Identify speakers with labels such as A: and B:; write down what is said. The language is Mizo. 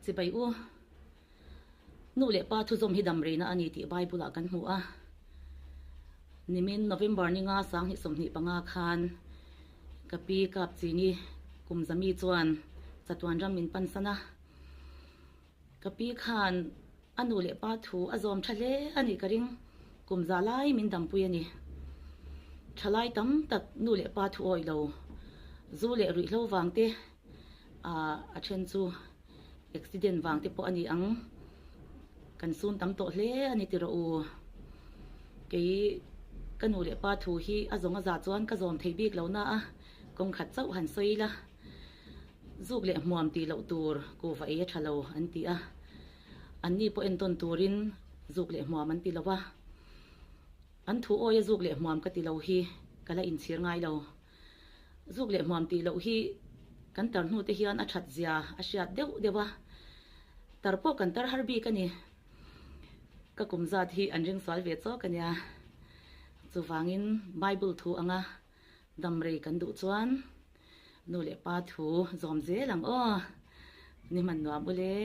A: Chibai u, Nu leh Pa thuzawm hi dam reina a ni tih Bible-ah kan hmu a. Nimin November ni nga 2025 khan ka pi kap chini kum zami chuan chatuan ram min pansan a. Ka pi khan a nu leh pa thu a zawm tha hle a nih ka ring, kum za lai min dampui a ni. Thalai tam tak nu leh pa thu awih lo, zu leh ruihhlo vang te a then chu accident vang te pawh a ni ang, kan sun tam tawh hle a ni ti rawh u. Kei ka nu leh pa thu hi a zawng a za chuan ka zawm thei bik lo na a, kawng khat chauh han sawi ila. Zuk leh hmuam tih loh tur kuhva ei a tha lo an ti a, anni pawh entawn turin zuk leh hmuam an ti lo a, an thu awia zuk leh hmuam ka ti lo hi ka la inchhir ngai lo. Zuk leh hmuam tih loh hi kan tar hnu te hian a that zia a hriat deuh deuh a, tar pawh kan tar har bik a ni. Ka kum zat hi an ring sual ve chawk a nia. Chuvangin Bible thu anga Damrei kan duh chuan nu leh pa thu zawm zel ang aw. Ni hman nuam ule.